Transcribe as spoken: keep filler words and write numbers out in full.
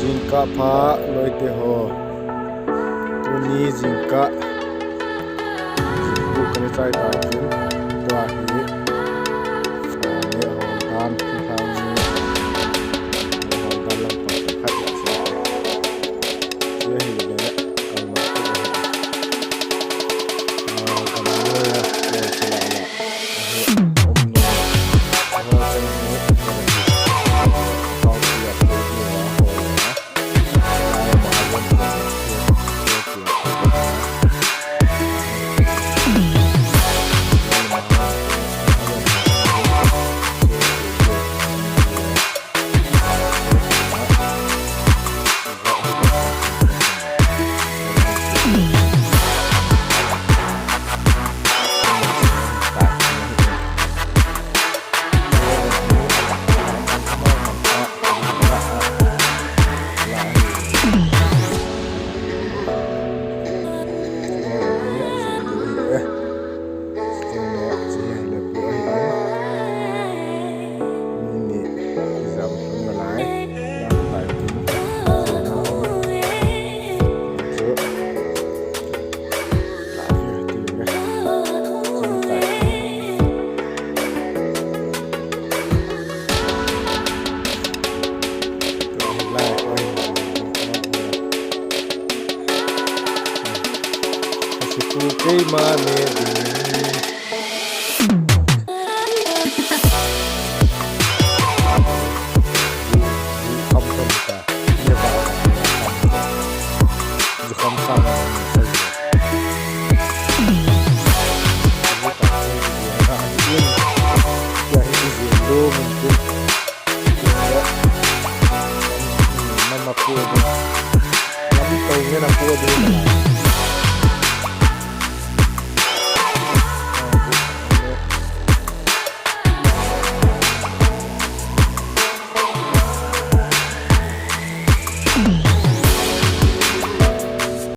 Jingkah pha loite ho. Tuni jingkah. Jingkah kana chai ta tin. Tua hi. Ne ho dan ti thang ni. Ne ho dan lang pa khat ya se. Ye hi le kalma. Ah, kalma ya. Ye sila la. Keima ne ding. Mama pu ding. Lam to nge na pu ding.